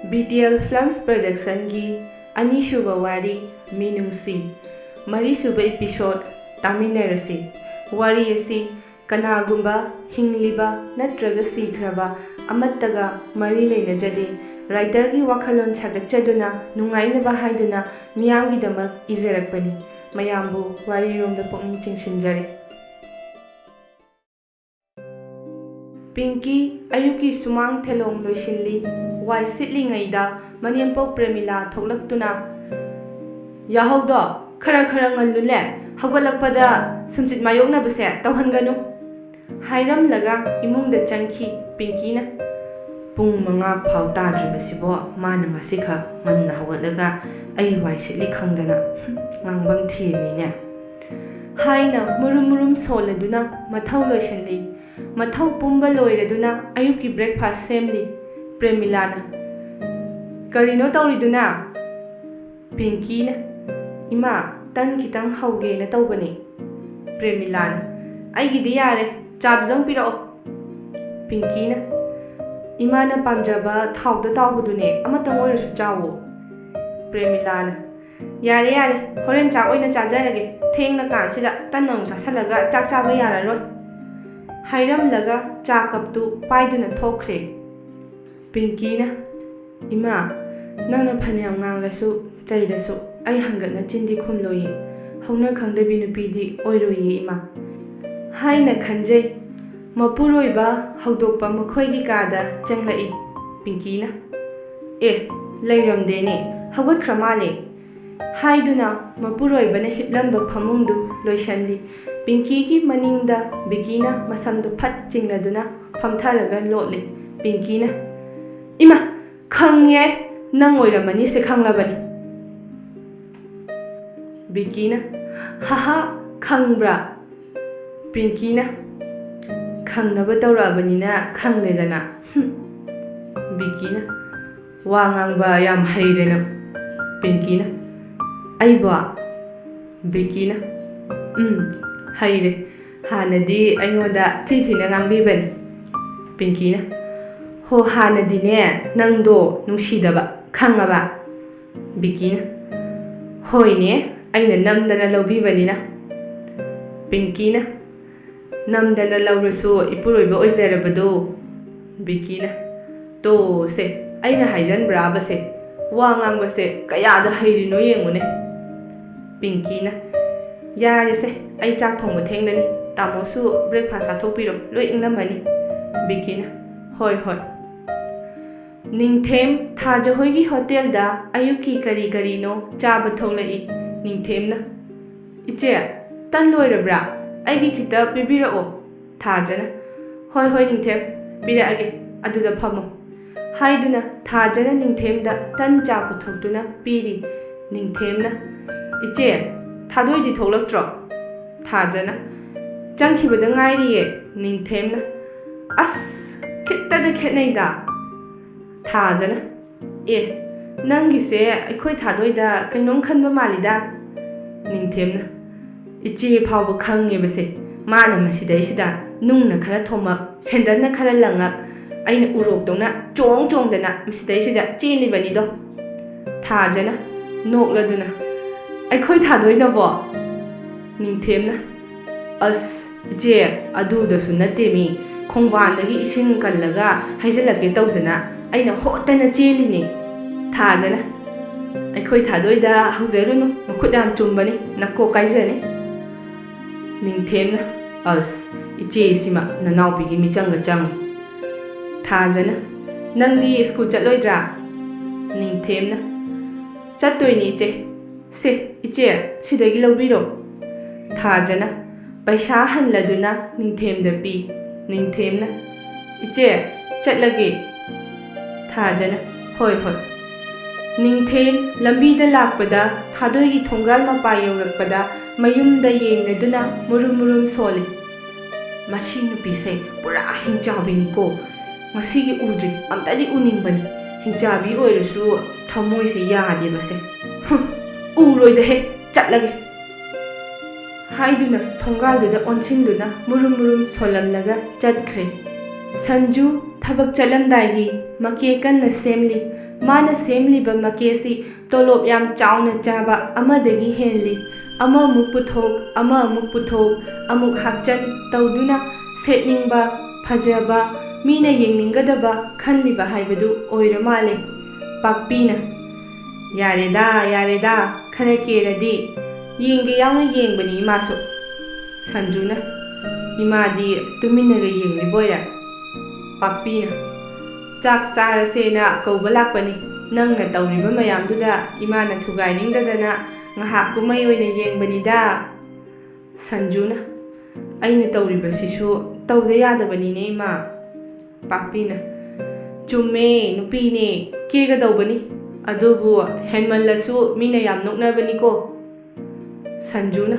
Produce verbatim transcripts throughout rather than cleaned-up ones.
B T L Films Productionꯒꯤ ꯑꯅꯤꯁꯨꯕ ꯋꯥꯔꯤ ꯃꯤꯅꯨꯡꯁꯤ, ꯃꯔꯤꯁꯨꯕ episode ꯇꯥꯃꯤꯟꯅꯔꯁꯤ꯫ ꯋꯥꯔꯤ ꯑꯁꯤ ꯀꯅꯥꯒꯨꯝꯕ ꯍꯤꯡꯂꯤꯕ ꯅꯠꯇ꯭ꯔꯒ ꯁꯤꯈ꯭ꯔꯕ ꯑꯃꯠꯇꯒ ꯃꯔꯤ ꯂꯩꯅꯖꯗꯦ꯫ Writerꯒꯤ ꯋꯥꯈꯜꯂꯣꯟ ꯁꯥꯒꯠꯆꯗꯨꯅ ꯅꯨꯡꯉꯥꯏꯅꯕ ꯍꯥꯏꯗꯨꯅ ꯃꯤꯌꯥꯝꯒꯤꯗꯃꯛ ꯏꯖꯔꯛꯄꯅꯤ꯫ ꯃꯌꯥꯝꯕꯨ ꯋꯥꯔꯤꯔꯣꯝꯗ ꯄꯨꯛꯅꯤꯡ ꯆꯤꯡꯁꯤꯟꯖꯔꯤ꯫ ꯄꯤꯡꯀꯤ ꯑꯌꯨꯛꯀꯤ ꯁꯨꯃꯥꯡ ꯊꯦꯂꯣꯡ ꯂꯣꯏꯁꯤꯜꯂꯤ꯫ ꯋꯥꯏ ꯁꯤꯠꯂꯤꯉꯩꯗ ꯃꯅꯦꯝꯄꯣꯛ ꯄ꯭ꯔꯦꯃꯤꯂꯥ ꯊꯣꯛꯂꯛꯇꯨꯅ, "ꯌꯥꯍꯧꯗꯣ ꯈꯔ ꯈꯔ ꯉꯜꯂꯨꯅꯦ, ꯍꯧꯒꯠꯂꯛꯄꯗ ꯁꯨꯝꯆꯤꯠ ꯃꯥꯌꯣꯛꯅꯕꯁꯦ ꯇꯧꯍꯟꯒꯅꯨ" ꯍꯥꯏꯔꯝꯂꯒ ꯏꯃꯨꯡꯗ ꯆꯪꯈꯤ꯫ ꯄꯤꯡꯀꯤꯅ, "ꯄꯨꯡ ꯃꯉꯥ ꯐꯥꯎ ꯇꯥꯗ꯭ꯔꯤꯕꯁꯤꯕꯣ, ꯃꯥꯅ ꯉꯁꯤꯈꯛ ꯉꯟꯅ ꯍꯧꯒꯠꯂꯒ ꯑꯩ ꯋꯥꯏ ꯁꯤꯠꯂꯤ ꯈꯪꯗꯅ ꯉꯥꯡꯐꯝ ꯊꯤꯔꯤꯅꯤꯅꯦ" ꯍꯥꯏꯅ ꯃꯨꯔꯨꯝ ꯃꯨꯔꯨꯝ ꯁꯣꯜꯂꯗꯨꯅ ꯃꯊꯧ ꯂꯣꯏꯁꯤꯜꯂꯤ꯫ ꯃꯊꯧ ꯄꯨꯝꯕ ꯂꯣꯏꯔꯗꯨꯅ ꯑꯌꯨꯛꯀꯤ breakfast ꯁꯦꯝꯂꯤ꯫ ꯄ꯭ꯔꯦꯃꯤꯂꯥꯅ, "ꯀꯔꯤꯅꯣ ꯇꯧꯔꯤꯗꯨꯅ?" ꯄꯤꯡꯀꯤꯅ, "ꯏꯃꯥ, ꯇꯟ ꯈꯤꯇꯪ ꯍꯧꯒꯦꯅ ꯇꯧꯕꯅꯤ"꯫ ꯄ꯭ꯔꯦꯃꯤꯂꯥꯅ, "ꯑꯩꯒꯤꯗꯤ ꯌꯥꯔꯦ, ꯆꯥꯗꯨꯗꯪ ꯄꯤꯔꯛꯑꯣ"꯫ ꯄꯤꯡꯀꯤꯅ, "ꯏꯃꯥꯅ ꯄꯥꯝꯖꯕ ꯊꯥꯎꯗ ꯇꯥꯎꯕꯗꯨꯅꯦ, ꯑꯃꯇꯪ ꯑꯣꯏꯔꯁꯨ ꯆꯥꯎꯋꯣ"꯫ ꯄ꯭ꯔꯦꯃꯤꯂꯥꯅ, "ꯌꯥꯔꯦ, ꯌꯥꯔꯦ, ꯍꯣꯔꯦꯟ ꯆꯥꯛ ꯑꯣꯏꯅ ꯆꯥꯖꯔꯒꯦ, ꯊꯦꯡꯂꯀꯥꯟꯁꯤꯗ ꯇꯟ ꯑꯃꯨꯛ ꯆꯥꯁꯜꯂꯒ ꯆꯥꯛ ꯆꯥꯕ ꯌꯥꯔꯔꯣꯏ" ꯍꯥꯏꯔꯝꯂꯒ ꯆꯥ cupꯇꯨ ꯄꯥꯏꯗꯨꯅ ꯊꯣꯛꯈ꯭ꯔꯦ꯫ ꯄꯤꯡꯀꯤꯅ, "ꯏꯃꯥ, ꯅꯪꯅ ꯐꯅꯌꯥꯝ ꯉꯥꯡꯂꯁꯨ ꯆꯩꯔꯁꯨ ꯑꯩ ꯍꯪꯒꯠꯅ ꯆꯤꯟꯗꯤ ꯈꯨꯝꯂꯣꯏꯌꯦ꯫ ꯍꯧꯅ ꯈꯪꯗꯕꯤ ꯅꯨꯄꯤꯗꯤ ꯑꯣꯏꯔꯣꯏꯌꯦ ꯏꯃꯥ" ꯍꯥꯏꯅ ꯈꯟꯖꯩ꯫ ꯃꯄꯨꯔꯣꯏꯕ ꯍꯧꯗꯣꯛꯄ ꯃꯈꯣꯏꯒꯤ ꯀꯥꯗ ꯆꯪꯂꯛꯏ꯫ ꯄꯤꯡꯀꯤꯅ, "ꯑꯦ, ꯂꯩꯔꯝꯗꯦꯅꯦ, ꯍꯧꯒꯠꯈ꯭ꯔ ꯃꯥꯜꯂꯦ" ꯍꯥꯏꯗꯨꯅ ꯃꯄꯨꯔꯣꯏꯕꯅ ꯍꯤꯞꯂꯝꯕ ꯐꯃꯨꯡꯗꯨ ꯂꯣꯏꯁꯤꯜꯂꯤ꯫ ꯄꯤꯡꯀꯤꯒꯤ ꯃꯅꯤꯡꯗ ꯕꯤꯀꯤꯅ ꯃꯁꯝꯗꯨ ꯐꯠ ꯆꯤꯡꯂꯗꯨꯅ ꯐꯝꯊꯔꯒ ꯂꯣꯠꯂꯤ꯫ ꯄꯤꯡꯀꯤꯅ, "ꯏꯃꯥ, ꯈꯪꯉꯦ, ꯅꯪ ꯑꯣꯏꯔꯝꯃꯅꯤꯁꯦ ꯈꯪꯂꯕꯅꯤ"꯫ ꯕꯤꯀꯤꯅ, "ꯍꯥꯍꯥ, ꯈꯪꯕ꯭ꯔꯥ?" ꯄꯤꯡꯀꯤꯅ, "ꯈꯪꯅꯕ ꯇꯧꯔꯛꯑꯕꯅꯤꯅ ꯈꯪꯂꯦꯗꯅ"꯫ ꯍꯨꯝ꯫ ꯕꯤꯀꯤꯅ, "ꯋꯥ ꯉꯥꯡꯕ ꯌꯥꯝ ꯍꯩꯔꯦ ꯅꯪ"꯫ ꯄꯤꯡꯀꯤꯅ, "ꯑꯩꯕꯣ?" ꯕꯤꯀꯤꯅ, "ꯎꯝ, ꯍꯩꯔꯦ꯫ ꯍꯥꯟꯅꯗꯤ ꯑꯩꯉꯣꯟꯗ ꯊꯤ ꯊꯤꯅ ꯉꯥꯡꯕꯤꯕꯅꯤ"꯫ ꯄꯤꯡꯀꯤꯅ, ꯍꯣ, ꯍꯥꯟꯅꯗꯤꯅꯦ ꯅꯪꯗꯣ ꯅꯨꯡꯁꯤꯗꯕ, ꯈꯪꯉꯕ? ꯕꯤꯀꯤꯅ, ꯍꯣꯏꯅꯦ, ꯑꯩꯅ ꯅꯝꯗꯅ ꯂꯧꯕꯤꯕꯅꯤꯅ꯫ ꯄꯤꯡꯀꯤꯅ, ꯅꯝꯗꯅ ꯂꯧꯔꯁꯨ ꯏꯄꯨꯔꯣꯏꯕ ꯑꯣꯏꯖꯔꯕꯗꯣ꯫ ꯕꯤꯀꯤꯅ, ꯇꯣꯁꯦ, ꯑꯩꯅ ꯍꯥꯏꯖꯟꯕ꯭ꯔꯥꯕꯁꯦ? ꯋꯥ ꯉꯥꯡꯕꯁꯦ ꯀꯌꯥꯗ ꯍꯩꯔꯤꯅꯣ ꯌꯦꯡꯉꯨꯅꯦ꯫ ꯄꯤꯡꯀꯤꯅ, ꯌꯥꯔꯦꯁꯦ, ꯑꯩ ꯆꯥꯛ ꯊꯣꯡꯕ ꯊꯦꯡꯂꯅꯤ꯫ ꯇꯥꯃꯣꯁꯨ breakfast ꯆꯥꯊꯣꯛꯄꯤꯔꯣ, ꯂꯣꯏ ꯏꯪꯂꯝꯃꯅꯤ꯫ ꯕꯤꯀꯤꯅ, ꯍꯣꯏ ꯍꯣꯏ꯫ ꯅꯤꯡꯊꯦꯝ, ꯊꯥꯖ ꯍꯣꯏꯒꯤ ꯍꯣꯇꯦꯜꯗ ꯑꯌꯨꯛꯀꯤ ꯀꯔꯤ ꯀꯔꯤꯅꯣ ꯆꯥꯕ ꯊꯣꯛꯂꯛꯏ꯫ ꯅꯤꯡꯊꯦꯝꯅ, ꯏꯆꯦ, ꯇꯟ ꯂꯣꯏꯔꯕ꯭ꯔꯥ? ꯑꯩꯒꯤ ꯈꯤꯇ ꯄꯤꯕꯤꯔꯛꯑꯣ꯫ ꯊꯥꯖꯅ, ꯍꯣꯏ ꯍꯣꯏ ꯅꯤꯡꯊꯦꯝ, ꯄꯤꯔꯛꯑꯒꯦ, ꯑꯗꯨꯗ ꯐꯝꯃꯣ꯫ ꯍꯥꯏꯗꯨꯅ ꯊꯥꯖꯅ ꯅꯤꯡꯊꯦꯝꯗ ꯇꯟ ꯆꯥ ꯄꯨꯊꯣꯛꯇꯨꯅ ꯄꯤꯔꯤ꯫ ꯅꯤꯡꯊꯦꯝꯅ, ꯏꯆꯦ, ꯊꯥꯗꯣꯏꯗꯤ ꯊꯣꯛꯂꯛꯇ꯭ꯔꯣ? ꯊꯥꯖꯅ, ꯆꯪꯈꯤꯕꯗ ꯉꯥꯏꯔꯤꯌꯦ꯫ ꯅꯤꯡꯊꯦꯝꯅ, ꯑꯁ, ꯈꯤꯠꯇꯗ ꯈꯦꯠꯅꯩꯗ꯫ ꯊꯥꯖꯅ, ꯑꯦ, ꯅꯪꯒꯤꯁꯦ ꯑꯩꯈꯣꯏ ꯊꯥꯗꯣꯏꯗ ꯀꯩꯅꯣꯝ ꯈꯟꯕ ꯃꯥꯜꯂꯤꯗ꯫ ꯅꯤꯡꯊꯦꯝꯅ, ꯏꯆꯦ ꯐꯥꯎꯕ ꯈꯪꯉꯦꯕꯁꯦ, ꯃꯥꯅ ꯃꯁꯤꯗꯩꯁꯤꯗ ꯅꯨꯡꯅ ꯈꯔ ꯊꯣꯝꯃꯛ, ꯁꯦꯟꯗꯜꯅ ꯈꯔ ꯂꯪꯉꯛ, ꯑꯩꯅ ꯎꯔꯣꯛꯇꯧꯅ ꯆꯣꯡ ꯆꯣꯡꯗꯅ ꯃꯁꯤꯗꯩꯁꯤꯗ ꯆꯦꯜꯂꯤꯕꯅꯤꯗꯣ꯫ ꯊꯥꯖꯅ, ꯅꯣꯛꯂꯗꯨꯅ, ꯑꯩꯈꯣꯏ ꯊꯥꯗꯣꯏꯅꯕꯣ? ꯅꯤꯡꯊꯦꯝꯅ, ꯑꯁ, ꯏꯆꯦ, ꯑꯗꯨꯗꯁꯨ ꯅꯠꯇꯦꯃꯤ, ꯈꯣꯡꯕꯥꯟꯗꯒꯤ ꯏꯁꯤꯡ ꯀꯜꯂꯒ ꯍꯩꯖꯤꯜꯂꯛꯀꯦ ꯇꯧꯗꯅ ꯑꯩꯅ ꯍꯣꯠꯇꯅ ꯆꯦꯜꯂꯤꯅꯦ꯫ ꯊꯥꯖꯅ, ꯑꯩꯈꯣꯏ ꯊꯥꯗꯣꯏꯗ ꯍꯧꯖꯔꯨꯅꯨ, ꯃꯈꯨꯠ ꯌꯥꯝ ꯆꯨꯝꯕꯅꯤ, ꯅꯀꯣꯛ ꯀꯥꯏꯖꯅꯤ꯫ ꯅꯤꯡꯊꯦꯝꯅ, ꯑꯁ, ꯏꯆꯦꯁꯤꯃ ꯅꯅꯥꯎꯄꯤꯒꯤ ꯃꯤꯆꯪꯒ ꯆꯪꯉꯤ꯫ ꯊꯥꯖꯅ, ꯅꯪꯗꯤ ꯁ꯭ꯀꯨꯜ ꯆꯠꯂꯣꯏꯗ꯭ꯔꯥ? ꯅꯤꯡꯊꯦꯝꯅ, ꯆꯠꯇꯣꯏꯅꯤ ꯏꯆꯦ꯫ ꯁꯦ, ꯏꯆꯦ, ꯁꯤꯗꯒꯤ ꯂꯧꯕꯤꯔꯣ꯫ ꯊꯥꯖꯅ ꯄꯩꯁꯥ ꯍꯜꯂꯗꯨꯅ ꯅꯤꯡꯊꯦꯝꯗ ꯄꯤ꯫ ꯅꯤꯡꯊꯦꯝꯅ, ꯏꯆꯦ, ꯆꯠꯂꯒꯦ꯫ ꯊꯥꯖꯅ, ꯍꯣꯏ ꯍꯣꯏ꯫ ꯅꯤꯡꯊꯦꯝ ꯂꯝꯕꯤꯗ ꯂꯥꯛꯄꯗ ꯊꯥꯗꯣꯏꯒꯤ ꯊꯣꯡꯒꯥꯜ ꯃꯄꯥ ꯌꯧꯔꯛꯄꯗ ꯃꯌꯨꯝꯗ ꯌꯦꯡꯂꯗꯨꯅ ꯃꯨꯔꯨꯝ ꯃꯨꯔꯨꯝ ꯁꯣꯜꯂꯤ꯫ ꯃꯁꯤ ꯅꯨꯄꯤꯁꯦ ꯄꯨꯔꯥ ꯍꯤꯡꯆꯥꯕꯤꯅꯤꯀꯣ꯫ ꯉꯁꯤꯒꯤ ꯎꯗ꯭ꯔꯤ, ꯑꯝꯇꯗꯤ ꯎꯅꯤꯡꯕꯅꯤ꯫ ꯍꯤꯡꯆꯥꯕꯤ ꯑꯣꯏꯔꯁꯨ ꯊꯃꯣꯏꯁꯦ ꯌꯥꯗꯦꯕꯁꯦ꯫ ꯍꯨꯝ, ꯎꯔꯣꯏꯗꯍꯦ, ꯆꯠꯂꯒꯦ꯫ ꯍꯥꯏꯗꯨꯅ ꯊꯣꯡꯒꯥꯜꯗꯨꯗ ꯑꯣꯟꯁꯤꯟꯗꯨꯅ ꯃꯨꯔꯨꯝ ꯃꯨꯔꯨꯝ ꯁꯣꯜꯂꯝꯂꯒ ꯆꯠꯈ꯭ꯔꯦ꯫ ꯁꯟꯖꯨ ꯊꯕꯛ ꯆꯠꯂꯝꯗꯥꯏꯒꯤ ꯃꯀꯦ ꯀꯟꯅ ꯁꯦꯝꯂꯤ꯫ ꯃꯥꯅ ꯁꯦꯝꯂꯤꯕ ꯃꯀꯦꯁꯤ ꯇꯣꯂꯣꯞ ꯌꯥꯝ ꯆꯥꯎꯅ ꯆꯥꯕ ꯑꯃꯗꯒꯤ ꯍꯦꯜꯂꯤ꯫ ꯑꯃꯃꯨꯛ ꯄꯨꯊꯣꯛ, ꯑꯃꯃꯨꯛ ꯄꯨꯊꯣꯛ, ꯑꯃꯨꯛ ꯍꯥꯞꯆꯟ ꯇꯧꯗꯨꯅ ꯁꯦꯠꯅꯤꯡꯕ, ꯐꯖꯕ, ꯃꯤꯅ ꯌꯦꯡꯅꯤꯡꯒꯗꯕ ꯈꯜꯂꯤꯕ ꯍꯥꯏꯕꯗꯨ ꯑꯣꯏꯔ ꯃꯥꯜꯂꯦ꯫ ꯄꯥꯛꯄꯤꯅ, "ꯌꯥꯔꯦꯗꯥ, ꯌꯥꯔꯦꯗꯥ, ꯈꯔ ꯀꯦꯔꯗꯤ ꯌꯦꯡꯒꯦ ꯌꯥꯎꯅ ꯌꯦꯡꯕꯅꯤ ꯏꯃꯥꯁꯨ꯫" ꯁꯟꯖꯨꯅ, "ꯏꯃꯥꯗꯤ ꯇꯨꯃꯤꯟꯅꯒ ꯌꯦꯡꯂꯤꯕꯣꯏꯔꯦ꯫" ꯄꯥꯛꯄꯤꯅ, "ꯆꯥꯛ ꯆꯥꯔꯁꯦꯅ ꯀꯧꯕ ꯂꯥꯛꯄꯅꯤ꯫ ꯅꯪꯅ ꯇꯧꯔꯤꯕ ꯃꯌꯥꯝꯗꯨꯗ ꯏꯃꯥꯅ ꯊꯨꯒꯥꯏꯅꯤꯡꯗꯗꯅ ꯉꯥꯏꯍꯥꯛ ꯀꯨꯝꯍꯩ ꯑꯣꯏꯅ ꯌꯦꯡꯕꯅꯤꯗ꯫" ꯁꯟꯖꯨꯅ, "ꯑꯩꯅ ꯇꯧꯔꯤꯕꯁꯤꯁꯨ ꯇꯧꯗ ꯌꯥꯗꯕꯅꯤꯅꯦ ꯏꯃꯥ꯫" ꯄꯥꯛꯄꯤꯅ, "ꯆꯨꯝꯃꯦ, ꯅꯨꯄꯤꯅꯦ, ꯀꯦꯒꯗꯧꯕꯅꯤ꯫ ꯑꯗꯨꯕꯨ ꯍꯦꯟꯃꯜꯂꯁꯨ ꯃꯤꯅ ꯌꯥꯝ ꯅꯣꯛꯅꯕꯅꯤꯀꯣ꯫" ꯁꯟꯖꯨꯅ,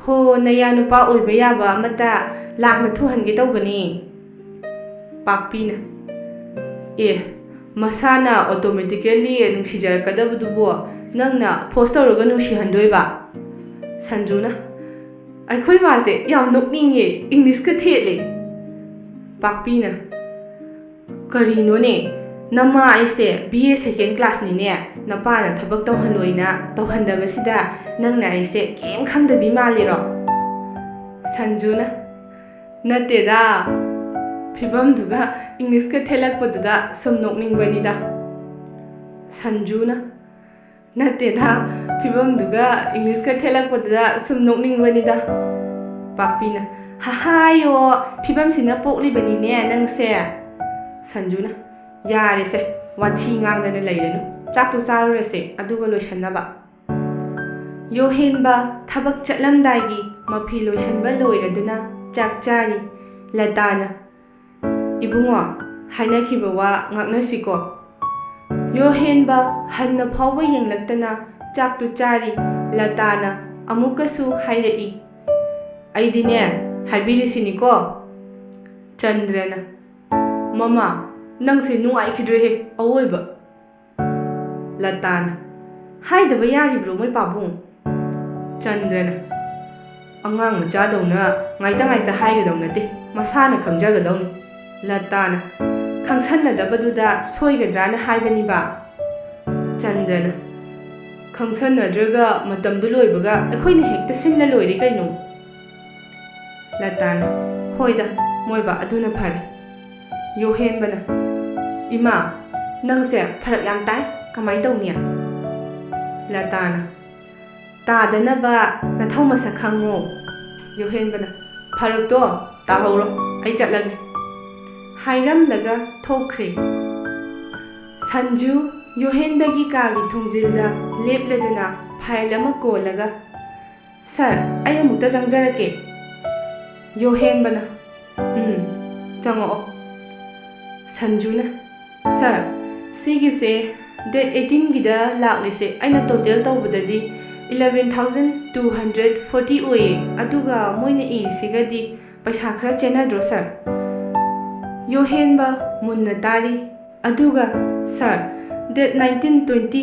"ꯍꯣ, ꯅꯌꯥ ꯅꯨꯄꯥ ꯑꯣꯏꯕ ꯌꯥꯕ ꯑꯃꯇ ꯂꯥꯛꯅ ꯊꯣꯛꯍꯟꯒꯦ ꯇꯧꯕꯅꯤ꯫" ꯄꯥꯛꯄꯤꯅ, "ꯑꯦ, ꯃꯁꯥꯅ automatically ꯅꯨꯡꯁꯤꯖꯔꯛꯀꯗꯕꯗꯨꯕꯨ ꯅꯪꯅ force ꯇꯧꯔꯒ ꯅꯨꯡꯁꯤꯍꯟꯗꯣꯏꯕ?" ꯁꯟꯖꯨꯅ, "ꯑꯩꯈꯣꯏ ꯃꯥꯁꯦ ꯌꯥꯝ ꯅꯣꯛꯅꯤꯡꯉꯦ, ꯏꯪꯂꯤꯁꯀ ꯊꯦꯠꯂꯦ꯫" ꯄꯥꯛꯄꯤꯅ, "ꯀꯔꯤꯅꯣꯅꯦ, ꯅꯃꯥ ꯑꯩꯁꯦ B A second class ꯅꯤꯅꯦ, ꯅꯄꯥꯅ ꯊꯕꯛ ꯇꯧꯍꯜꯂꯣꯏꯅ ꯇꯧꯍꯟꯗꯕꯁꯤꯗ ꯅꯪꯅ ꯑꯩꯁꯦ ꯀꯩꯝ ꯈꯪꯗꯕꯤ ꯃꯥꯜꯂꯤꯔꯣ?" ꯁꯟꯖꯨꯅ, "ꯅꯠꯇꯦꯗ, ꯐꯤꯕꯝꯗꯨꯒ ꯏꯪꯂꯤꯁꯀ ꯊꯦꯠꯂꯛꯄꯗꯨꯗ ꯁꯨꯝ ꯅꯣꯛꯅꯤꯡꯕꯅꯤꯗ꯫" ꯁꯟꯖꯨꯅ, "ꯅꯠꯇꯦꯗ, ꯐꯤꯕꯝꯗꯨꯒ ꯏꯪꯂꯤꯁꯀ ꯊꯦꯠꯂꯛꯄꯗꯨꯗ ꯁꯨꯝ ꯅꯣꯛꯅꯤꯡꯕꯅꯤꯗ꯫" ꯄꯥꯛꯄꯤꯅ, "ꯍꯍꯥꯌꯣ, ꯐꯤꯕꯝꯁꯤꯅ ꯄꯣꯛꯂꯤꯕꯅꯤꯅꯦ ꯅꯪꯁꯦ꯫" ꯁꯟꯖꯨꯅ, "ꯌꯥꯔꯦꯁꯦ, ꯋꯥꯊꯤ ꯉꯥꯡꯗꯅ ꯂꯩꯔꯅꯨ꯫ ꯆꯥꯛꯇꯣ ꯆꯥꯔꯨꯔꯁꯦ, ꯑꯗꯨꯒ ꯂꯣꯏꯁꯟꯅꯕ꯫" ꯌꯣꯍꯦꯟꯕ ꯊꯕꯛ ꯆꯠꯂꯝꯗꯥꯏꯒꯤ ꯃꯐꯤ ꯂꯣꯏꯁꯟꯕ ꯂꯣꯏꯔꯗꯨꯅ ꯆꯥꯛ ꯆꯥꯔꯤ꯫ ꯂꯇꯥꯅ, "ꯏꯕꯨꯡꯉꯣ, ꯍꯥꯏꯅꯈꯤꯕ ꯋꯥ ꯉꯥꯛꯅꯁꯤꯀꯣ꯫" ꯌꯣꯍꯦꯟꯕ ꯍꯟꯅ ꯐꯥꯎꯕ ꯌꯦꯡꯂꯛꯇꯅ ꯆꯥꯛꯇꯨ ꯆꯥꯔꯤ꯫ ꯂꯇꯥꯅ ꯑꯃꯨꯛꯀꯁꯨ ꯍꯥꯏꯔꯛꯏ, "ꯑꯩꯗꯤꯅꯦ, ꯍꯥꯏꯕꯤꯔꯤꯁꯤꯅꯤꯀꯣ꯫" ꯆꯟꯗ꯭ꯔꯅ, "ꯃꯃꯥ, ꯅꯪꯁꯦ ꯅꯨꯡꯉꯥꯏꯈꯤꯗ꯭ꯔꯦꯍꯦ ꯑꯋꯣꯏꯕ꯫" ꯂꯇꯥꯅ, "ꯍꯥꯏꯗꯕ ꯌꯥꯔꯤꯕ꯭ꯔꯣ ꯃꯣꯏ ꯄꯥꯕꯨꯡ?" ꯆꯟꯗ꯭ꯔꯅ, "ꯑꯉꯥꯡ ꯃꯆꯥꯗꯧꯅ ꯉꯥꯏꯇ ꯉꯥꯏꯇ ꯍꯥꯏꯒꯗꯧ ꯅꯠꯇꯦ, ꯃꯁꯥꯅ ꯈꯪꯖꯒꯗꯧꯅꯤ꯫ ꯂꯇꯥꯅ, "ꯈꯪꯁꯟꯅꯗꯕꯗꯨꯗ ꯁꯣꯏꯒꯗ꯭ꯔꯥꯅ ꯍꯥꯏꯕꯅꯤꯕ"꯫ ꯆꯟꯗ꯭ꯔꯅ, "ꯈꯪꯁꯟꯅꯗ꯭ꯔꯒ ꯃꯇꯝꯗꯨ ꯂꯣꯏꯕꯒ ꯑꯩꯈꯣꯏꯅ ꯍꯦꯛꯇ ꯁꯤꯜꯂ ꯂꯣꯏꯔꯦ ꯀꯩꯅꯣ"꯫ ꯂꯇꯥꯅ, "ꯍꯣꯏꯗ, ꯃꯣꯏꯕ ꯑꯗꯨꯅ ꯐꯔꯦ"꯫ ꯌꯣꯍꯦꯟꯕꯅ, "ꯏꯃꯥ, ꯅꯪꯁꯦ ꯐꯔꯛ ꯌꯥꯝ ꯇꯥꯏ, ꯀꯃꯥꯏ ꯇꯧꯅꯤ?" ꯂꯇꯥꯅ, "ꯇꯥꯗꯅꯕ ꯅꯊꯧ ꯃꯁꯛ ꯈꯪꯉꯣ"꯫ ꯌꯣꯍꯦꯟꯕꯅ, "ꯐꯔꯛꯇꯣ ꯇꯥꯍꯧꯔꯣ, ꯑꯩ ꯆꯠꯂꯒꯦ"꯫ ꯍꯥꯏꯔꯝꯂꯒ ꯊꯣꯛꯈ꯭ꯔꯦ꯫ ꯁꯟꯖꯨ ꯌꯣꯍꯦꯟꯕꯒꯤ ꯀꯥꯒꯤ ꯊꯣꯡꯖꯤꯜꯗ ꯂꯦꯞꯂꯗꯨꯅ ꯐꯥꯏꯜ ꯑꯃ ꯀꯣꯜꯂꯒ, "ꯁꯥꯔ, ꯑꯩ ꯑꯃꯨꯛꯇ ꯆꯪꯖꯔꯛꯀꯦ"꯫ ꯌꯣꯍꯦꯟꯕꯅ, "ꯎꯝ, ꯆꯪꯉꯛꯑꯣ"꯫ ꯁꯟꯖꯨꯅ, "ꯁꯥꯔ, ꯁꯤꯒꯤꯁꯦ ꯗꯦꯠ ꯑꯩꯠꯇꯤꯟꯒꯤꯗ ꯂꯥꯛꯂꯤꯁꯦ ꯑꯩꯅ ꯇꯣꯇꯦꯜ ꯇꯧꯕꯗꯗꯤ eleven thousand two hundred forty ꯑꯣꯏꯌꯦ, ꯑꯗꯨꯒ ꯃꯣꯏꯅ ꯏꯔꯤꯁꯤꯒꯗꯤ ꯄꯩꯁꯥ ꯈꯔ ꯆꯦꯟꯅꯗ꯭ꯔꯣ ꯁꯥꯔ?" ꯌꯣꯍꯦꯟꯕ ꯃꯨꯟꯅ ꯇꯥꯔꯤ꯫ ꯑꯗꯨꯒ, "ꯁꯥꯔ, ꯗꯦꯠ nineteen twenty,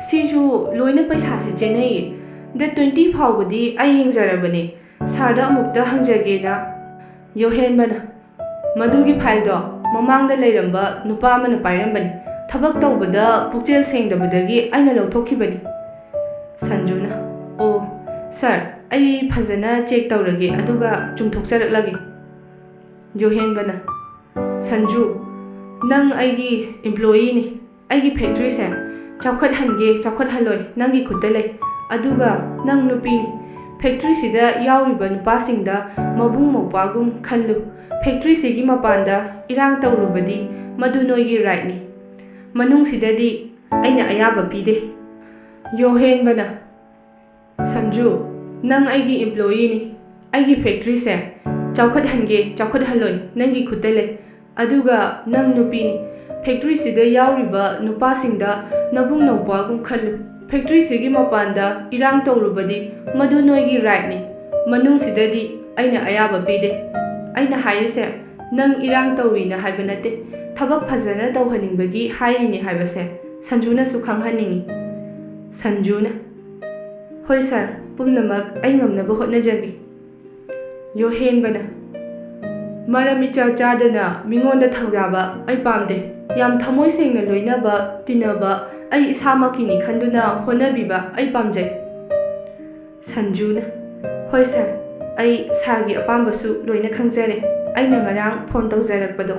ꯁꯤꯁꯨ ꯂꯣꯏꯅ ꯄꯩꯁꯥꯁꯦ ꯆꯦꯟꯅꯩꯌꯦ꯫ ꯗꯦꯠ twenty ꯐꯥꯎꯕꯗꯤ ꯑꯩ ꯌꯦꯡꯖꯔꯕꯅꯦ꯫ ꯁꯥꯔꯗ ꯑꯃꯨꯛꯇ ꯍꯪꯖꯒꯦꯅ"꯫ ꯌꯣꯍꯦꯟꯕꯅ, "ꯃꯗꯨꯒꯤ ꯐꯥꯏꯜꯗꯣ ꯃꯃꯥꯡꯗ ꯂꯩꯔꯝꯕ ꯅꯨꯄꯥ ꯑꯃꯅ ꯄꯥꯏꯔꯝꯕꯅꯤ꯫ ꯊꯕꯛ ꯇꯧꯕꯗ ꯄꯨꯛꯆꯦꯜ ꯁꯦꯡꯗꯕꯗꯒꯤ ꯑꯩꯅ ꯂꯧꯊꯣꯛꯈꯤꯕꯅꯤ"꯫ ꯁꯟꯖꯨꯅ, "ꯑꯣ, ꯁꯥꯔ, ꯑꯩ ꯐꯖꯅ ꯆꯦꯛ ꯇꯧꯔꯒꯦ, ꯑꯗꯨꯒ ꯆꯨꯝꯊꯣꯛꯆꯔꯛꯂꯒꯦ"꯫ ꯌꯣꯍꯦꯟꯕꯅ, "ꯁꯟꯖꯨ, ꯅꯪ ꯑꯩꯒꯤ ꯏꯝꯄ꯭ꯂꯣꯌꯤꯅꯤ꯫ ꯑꯩꯒꯤ ꯐꯦꯛꯇ꯭ꯔꯤꯁꯦ ꯆꯥꯎꯈꯠꯍꯟꯒꯦ, ꯆꯥꯎꯈꯠꯍꯜꯂꯣꯏ, ꯅꯪꯒꯤ ꯈꯨꯠꯇ ꯂꯩ꯫ ꯑꯗꯨꯒ ꯅꯪ ꯅꯨꯄꯤꯅꯤ꯫ ꯐꯦꯛꯇ꯭ꯔꯤꯁꯤꯗ ꯌꯥꯎꯔꯤꯕ ꯅꯨꯄꯥꯁꯤꯡꯗ ꯃꯕꯨꯡ ꯃꯧꯄ꯭ꯋꯥꯒꯨꯝ ꯈꯜꯂꯨ꯫ ꯐꯦꯛꯇ꯭ꯔꯤꯁꯤꯒꯤ ꯃꯄꯥꯟꯗ ꯏꯔꯥꯡ ꯇꯧꯔꯨꯕꯗꯤ ꯃꯗꯨ ꯅꯣꯏꯒꯤ ꯔꯥꯏꯠꯅꯤ꯫ ꯃꯅꯨꯡꯁꯤꯗꯗꯤ ꯑꯩꯅ ꯑꯌꯥꯕ ꯄꯤꯗꯦ"꯫ ꯌꯣꯍꯦꯟꯕꯅ, "ꯁꯟꯖꯨ, ꯅꯪ ꯑꯩꯒꯤ ꯏꯝꯄ꯭ꯂꯣꯌꯤꯅꯤ꯫ ꯑꯩꯒꯤ ꯐꯦꯛꯇ꯭ꯔꯤꯁꯦ ꯆꯥꯎꯈꯠꯍꯟꯒꯦ, ꯆꯥꯎꯈꯠꯍꯜꯂꯣꯏ, ꯅꯪꯒꯤ ꯈꯨꯠꯇ ꯂꯩ꯫ ꯑꯗꯨꯒ ꯅꯪ ꯅꯨꯄꯤꯅꯤ꯫ ꯐꯦꯛꯇ꯭ꯔꯤꯁꯤꯗ ꯌꯥꯎꯔꯤꯕ ꯅꯨꯄꯥꯁꯤꯡꯗ ꯅꯕꯨꯡ ꯅꯧꯄ꯭ꯋꯥꯒꯨꯝ ꯈꯜꯂꯨ꯫ ꯐꯦꯛꯇ꯭ꯔꯤꯁꯤꯒꯤ ꯃꯄꯥꯟꯗ ꯏꯔꯥꯡ ꯇꯧꯔꯨꯕꯗꯤ ꯃꯗꯨ ꯅꯣꯏꯒꯤ ꯔꯥꯏꯠꯅꯤ꯫ ꯃꯅꯨꯡꯁꯤꯗꯗꯤ ꯑꯩꯅ ꯑꯌꯥꯕ ꯄꯤꯗꯦ꯫ ꯑꯩꯅ ꯍꯥꯏꯔꯤꯁꯦ ꯅꯪ ꯏꯔꯥꯡ ꯇꯧꯏꯅ ꯍꯥꯏꯕ ꯅꯠꯇꯦ꯫ ꯊꯕꯛ ꯐꯖꯅ ꯇꯧꯍꯟꯅꯤꯡꯕꯒꯤ ꯍꯥꯏꯔꯤꯅꯤ ꯍꯥꯏꯕꯁꯦ ꯁꯟꯖꯨꯅꯁꯨ ꯈꯪꯍꯟꯅꯤꯡꯏ"꯫ ꯁꯟꯖꯨꯅ, "ꯍꯣꯏ ꯁꯥꯔ, ꯄꯨꯝꯅꯃꯛ ꯑꯩ ꯉꯝꯅꯕ ꯍꯣꯠꯅꯖꯒꯦ"꯫ ꯌꯣꯍꯦꯟꯕꯅ, ꯃꯔꯝ ꯏꯆꯥ ꯆꯥꯗꯅ ꯃꯤꯉꯣꯟꯗ ꯊꯧꯗꯥꯕ ꯑꯩ ꯄꯥꯝꯗꯦ꯫ ꯌꯥꯝ ꯊꯃꯣꯏ ꯁꯦꯡꯅ ꯂꯣꯏꯅꯕ, ꯇꯤꯟꯅꯕ, ꯑꯩ ꯏꯁꯥꯃꯛꯀꯤꯅꯤ ꯈꯟꯗꯨꯅ ꯍꯣꯠꯅꯕꯤꯕ ꯑꯩ ꯄꯥꯝꯖꯩ꯫ ꯁꯟꯖꯨꯅ, "ꯍꯣꯏ ꯁꯥꯔ, ꯑꯩ ꯁꯥꯔꯒꯤ ꯑꯄꯥꯝꯕꯁꯨ ꯂꯣꯏꯅ ꯈꯪꯖꯔꯦ꯫ ꯑꯩꯅ ꯉꯔꯥꯡ ꯐꯣꯟ ꯇꯧꯖꯔꯛꯄꯗꯣ꯫"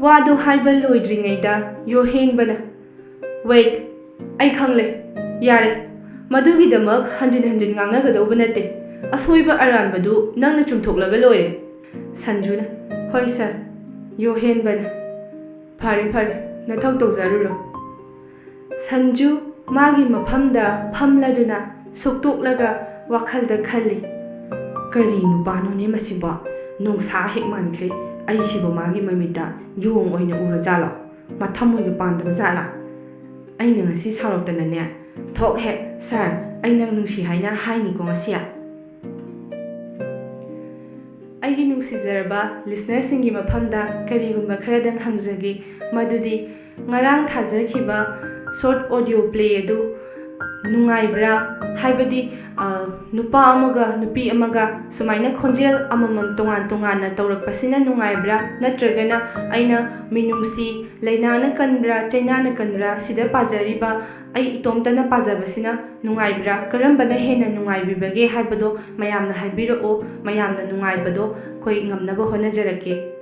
ꯋꯥꯗꯣ ꯍꯥꯏꯕ ꯂꯣꯏꯗ꯭ꯔꯤꯉꯩꯗ ꯌꯣꯍꯦꯟꯕꯅ, "ꯋꯦꯠ, ꯑꯩ ꯈꯪꯂꯦ꯫ ꯌꯥꯔꯦ, ꯃꯗꯨꯒꯤꯗꯃꯛ ꯍꯟꯖꯤꯟ ꯍꯟꯖꯤꯟ ꯉꯥꯡꯅꯒꯗꯧꯕ ꯅꯠꯇꯦ꯫ ꯑꯁꯣꯏꯕ ꯑꯔꯥꯟꯕꯗꯨ ꯅꯪꯅ ꯆꯨꯝꯊꯣꯛꯂꯒ ꯂꯣꯏꯔꯦ꯫" ꯁꯟꯖꯨꯅ, "ꯍꯣꯏ ꯁꯥꯔ꯫" ꯌꯣꯍꯦꯟꯕꯅ, "ꯐꯔꯦ ꯐꯔꯦ, ꯅꯊꯧ ꯇꯧꯖꯔꯨꯔꯣ꯫" ꯁꯟꯖꯨ ꯃꯥꯒꯤ ꯃꯐꯝꯗ ꯐꯝꯂꯗꯨꯅ ꯁꯨꯛꯇꯣꯛꯂꯒ ꯋꯥꯈꯜꯗ ꯈꯜꯂꯤ, "ꯀꯔꯤ ꯅꯨꯄꯥꯅꯣꯅꯦ ꯃꯁꯤꯕꯣ? ꯅꯣꯡꯁꯥ ꯍꯦꯛ ꯃꯥꯟꯈꯩ ꯑꯩꯁꯤꯕꯨ ꯃꯥꯒꯤ ꯃꯃꯤꯠꯇ ꯌꯣꯡ ꯑꯣꯏꯅ ꯎꯔꯖꯥꯠꯂꯣ? ꯃꯊꯃꯣꯏꯒ ꯄꯥꯟꯗꯕ ꯖꯥꯠꯂꯥ?" ꯑꯩꯅ ꯉꯁꯤ ꯁꯥꯎꯔꯛꯇꯅꯅꯦ, "ꯊꯣꯛ ꯍꯦꯛ, ꯁꯥꯔ, ꯑꯩ ꯅꯪ ꯅꯨꯡꯁꯤ ꯍꯥꯏꯅ ꯍꯥꯏꯅꯤꯀꯣ ꯉꯁꯤ꯫" ꯑꯩꯒꯤ ꯅꯨꯡꯁꯤꯖꯔꯕ ꯂꯤꯁꯅꯔꯁꯤꯡꯒꯤ ꯃꯐꯝꯗ ꯀꯔꯤꯒꯨꯝꯕ ꯈꯔꯗꯪ ꯍꯪꯖꯒꯦ, ꯃꯗꯨꯗꯤ ꯉꯔꯥꯡ ꯊꯥꯖꯈꯤꯕ ꯁꯣꯔꯠ ꯑꯣꯗꯤꯑꯣ ꯄ꯭ꯂꯦ ꯑꯗꯨ ꯅꯨꯡꯉꯥꯏꯕ꯭ꯔꯥ? ꯍꯥꯏꯕꯗꯤ, ꯑ, ꯅꯨꯄꯥ ꯑꯃꯒ ꯅꯨꯄꯤ ꯑꯃꯒ ꯁꯨꯃꯥꯏꯅ ꯈꯣꯟꯖꯦꯜ ꯑꯃꯃꯝ ꯇꯣꯉꯥꯟ ꯇꯣꯉꯥꯟꯅ ꯇꯧꯔꯛꯄꯁꯤꯅ ꯅꯨꯡꯉꯥꯏꯕ꯭ꯔꯥ? ꯅꯠꯇ꯭ꯔꯒꯅ ꯑꯩꯅ ꯃꯤꯅꯨꯡꯁꯤ, ꯂꯩꯅꯥꯅ ꯀꯟꯕ꯭ꯔꯥ, ꯆꯩꯅꯥꯅ ꯀꯟꯕ꯭ꯔꯥ, ꯁꯤꯗ ꯄꯥꯖꯔꯤꯕ ꯑꯩ ꯏꯇꯣꯝꯇꯅ ꯄꯥꯖꯕꯁꯤꯅ ꯅꯨꯡꯉꯥꯏꯕ꯭ꯔꯥ? ꯀꯔꯝꯕꯅ ꯍꯦꯟꯅ ꯅꯨꯡꯉꯥꯏꯕꯤꯕꯒꯦ ꯍꯥꯏꯕꯗꯣ ꯃꯌꯥꯝꯅ ꯍꯥꯏꯕꯤꯔꯛꯑꯣ꯫ ꯃꯌꯥꯝꯅ ꯅꯨꯡꯉꯥꯏꯕꯗꯣ ꯑꯩꯈꯣꯏ ꯉꯝꯅꯕ ꯍꯣꯠꯅꯖꯔꯛꯀꯦ꯫